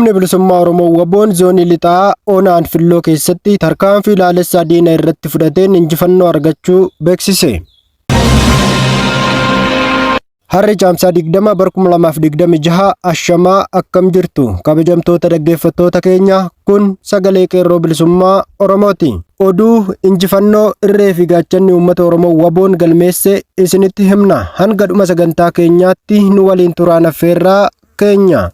Humni Bilisummaa Oromoo Waboon Zoonii Lixaa Ona Anfilloo keessatti tarkaanfii laalessaa diina irratti fudhateen injifannoo argachuu beeksise. Harri Caamsaa 20 bar 2026 ashamaa akkam jirtu kabajamtoota dhaggeeffattoota keenya kun sagalee qeerroo bilisummaa Oromooti. Oduu injifannoo irree fi gaachanni uummata Oromoo waboon galmeesse isinitti himna. Hanga dhuma sagantaa keenyaatti nu waliin turaan affeerraa keenya.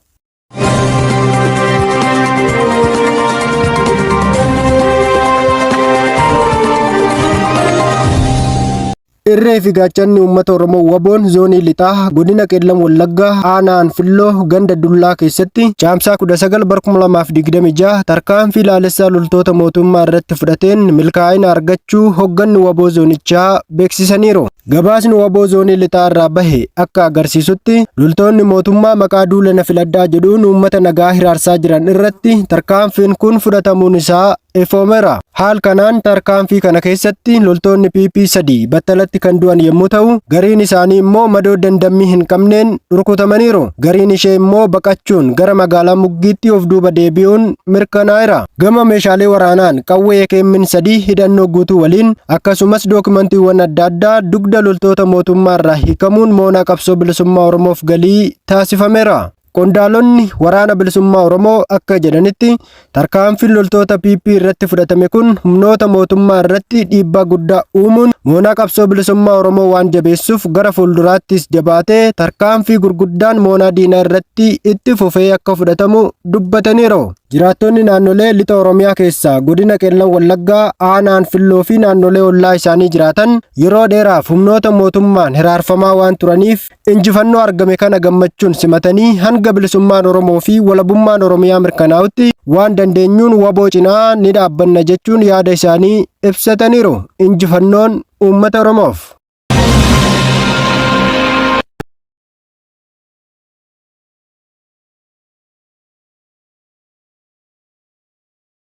Irree fi gaachanni uummata Oromoo Waboon zoonii lixaa godina Qeellam Wallaggaa aanaa Anfilloo ganda Dullaa keessatti caamsaa 19 bara 2026 tarkaanfii laalessaa loltoota mootummaa irratti fudhateen milkaa'ina argachuu hogganni Waboo zoonichaa beeksisaniiru. Gabaasni Waboo zoonii lixaa irraa bahe akka agarsiisutti loltoonni mootummaa maqaa duula na filadhaa jedhuun uummata nagaa hiraarsaa jiran irratti tarkaanfiin kun fudhatamuun isaa ifoomeera. Haal kanaan tarkaanfii kana keessatti loltoonni PP 3 battalatti kan du'an yommuu ta'u, gariin isaanii immoo madoo dandammii hin qabneen rukutamaniiru. Gariin ishee immoo baqachuun gara magaalaa Muggiitti of duuba deebi'uun mirkanaa'eera. Gama meeshaalee waraanaan qawwee AKM 3 hidhannoo guutuu waliin akkasumas dookimantiiwwan adda addaa dugda loltoota mootummaa irraa hiikamuun moonaa qabsoo bilisummaa Oromoof galii taasifameera. Qondaalonni Waraana Bilisummaa Oromoo akka jedhanitti tarkaanfiin loltoota PP irratti fudhatame kun humnoota mootummaa irratti dhiibbaa guddaa uumuun moonaa qabsoo bilisummaa Oromoo waan jabeessuuf gara fuulduraattis jabaatee tarkaanfii gurguddaan moonaa diinaa irratti itti fufee akka fudhatamu dubbataniiru. Jiraattonni naannolee lixa Oromiyaa keessaa godina Qeellam Wallaggaa aanaa Anfilloo fi naannolee ollaa isaanii jiraatan yeroo dheeraaf humnoota mootummaan hiraarfamaa waan turaniif Injifannoo argame kana gammachuun simatanii hanga bilisummaan Oromoo fi walabummaan Oromiyaa mirkanaa'utti waan dandeenyuun waboo cinaa ni dhaabbanna jechuun yaada isaanii ibsataniiru. Injifannoon uummata Oromoof.